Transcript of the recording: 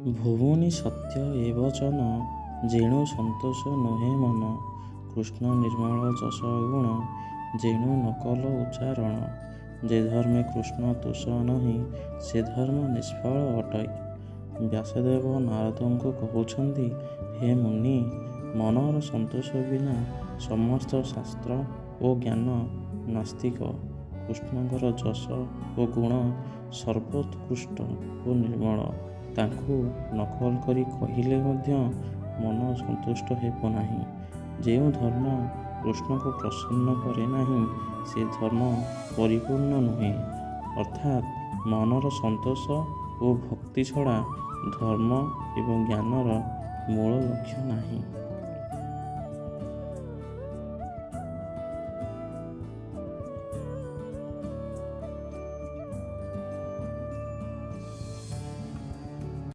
ଭୁମୁନି ସତ୍ୟ ଏ ବଚନ, ଯେଣୁ ସନ୍ତୋଷ ନୋହେ ମନ। କୃଷ୍ଣ ନିର୍ମଳ ଯଶ ଗୁଣ, ଯେଣୁ ନକଲ ଉଚ୍ଚାରଣ। ଯେ ଧର୍ମେ କୃଷ୍ଣ ତୋଷ ନୋହି, ସେ ଧର୍ମ ନିଷ୍ଫଳ ଅଟଇ। ବ୍ୟାସଦେବ ନାରଦଙ୍କୁ କହୁଛନ୍ତି, ହେ ମୁନି, ମନର ସନ୍ତୋଷ ବିନା ସମସ୍ତ ଶାସ୍ତ୍ର ଓ ଜ୍ଞାନ ନାସ୍ତିକ। କୃଷ୍ଣଙ୍କର ଯଶ ଓ ଗୁଣ ସର୍ବୋତ୍କୃଷ୍ଟ ଓ ନିର୍ମଳ। ତାଙ୍କୁ ନକଲ କରି କହିଲେ ମଧ୍ୟ ମନ ସନ୍ତୁଷ୍ଟ ହେବ ନାହିଁ। ଯେଉଁ ଧର୍ମ କୃଷ୍ଣଙ୍କୁ ପ୍ରସନ୍ନ କରେ ନାହିଁ, ସେ ଧର୍ମ ପରିପୂର୍ଣ୍ଣ ନୁହେଁ। ଅର୍ଥାତ୍ ମନର ସନ୍ତୋଷ ଓ ଭକ୍ତି ଛଡ଼ା ଧର୍ମ ଏବଂ ଜ୍ଞାନର ମୂଳ ଲକ୍ଷ୍ୟ ନାହିଁ।